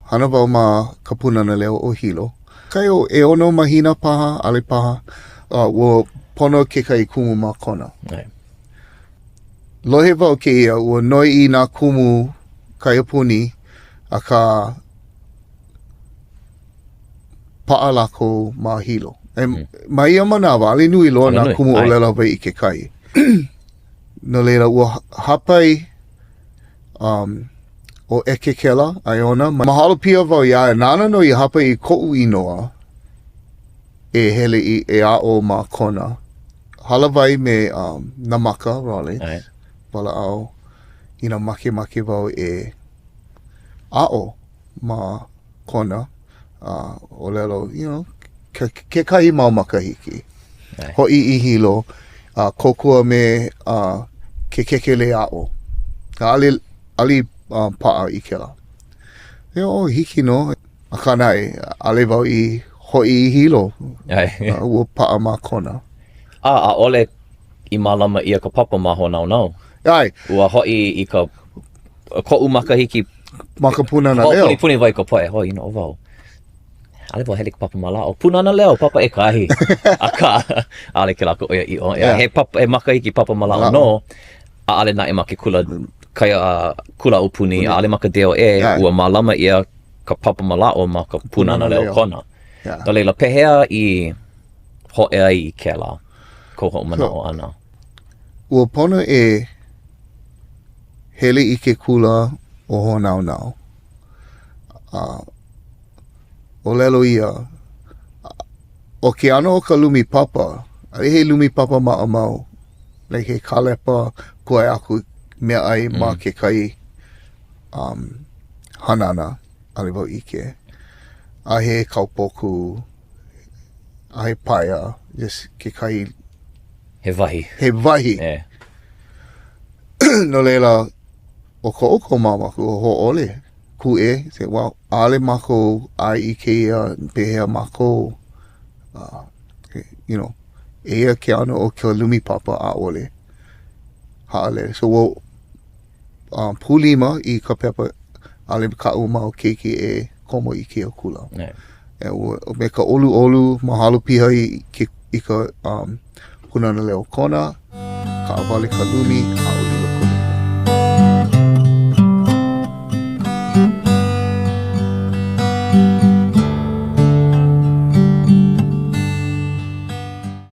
Hana wau ma ka Pūnana Leo o Hilo. Kai o ʻeono mahina paha, ʻaʻole paha, uh, ua pono kekahi kumu ma Kona. ʻAe. Lohe wau kēia, ua noi i nā kumu kaiapuni, akā paʻa lākou ma Hilo. E, mm. Ma ia manawa, ʻaʻole nui loa nā kumu ʻōlelo Hawaiʻi kekahi. No laila, ua hāpai um, ʻo ʻEkekela Aiona. Mahalo piha wau iā ia, nāna nō i hāpai i koʻu inoa e hele i, e aʻo ma Kona. Hālāwai me um, Namaka Rawlings, ʻAe. walaʻau, inā makemake wau e aʻo ma Kona, uh, ʻōlelo, you know, ke, kekahi mau makahiki. ʻAe. Hoʻi i Hilo, a kōkua me uh, ke kēkelē aʻo. ʻAʻole, ʻaʻole uh, paʻa i kēlā. E, oh, hiki nō. Akā naʻe, ʻaʻole wau i hoʻi i Hilo. ʻAe. Uh, ua paʻa ma Kona. A, ʻaʻole i mālama ʻia ka papa ma Hōnaunau. ʻAe. Ua hoʻi i ka koʻu makahiki. Ma ka Pūnana Leo. Hoʻopunipuni wau i ka poʻe, hoi, no wau. ʻAʻole wau hele i ka papa mālaaʻo. Pūnana Leo, papa ʻekahi. Akā, ʻaʻole kēlā ka ʻoiaʻiʻo. Yeah. He papa, he makahiki papa mālaaʻo nō. ʻAʻole naʻe ma ke kula kaia, kula aupuni, ʻaʻole ma ka DOE, Yeah. ua mālama ʻia ka papa mālaaʻo ma ka Pūnana Leo Kona. Yeah. No laila, pehea i hōʻea ai i kēlā kou hoʻomanaʻo ʻana? Ua pono e hele i ke kula o Hōnaunau. A ʻōlelo ia, ʻo ke ʻano o ka lumi papa, ʻaʻole he lumi papa maʻamau, like he kālepa kūʻai aku meaʻai ma mm. kekahi um, hanana, ʻaʻole wau ʻike. A he kaupoku, a he paia, just kekahi... He wahi. He wahi. Yeah. no laila, ʻo ko ʻoukou mau mākua hōʻole, kūʻē, say, well, ʻaʻole mākou ʻae i kēia pehea mākou, uh, you know, eia ke ʻano o ka lumi papa, ʻaʻole haʻalele. So, ua um, pūlima i ka pepa, ʻaʻole kaʻu mau keiki e komo i kēia kula. Yeah. E, ua, me ka ʻoluʻolu, mahalo piha i, ke, i ka um, Pūnana Leo Kona, kaʻawale ka lumi, ʻaʻole.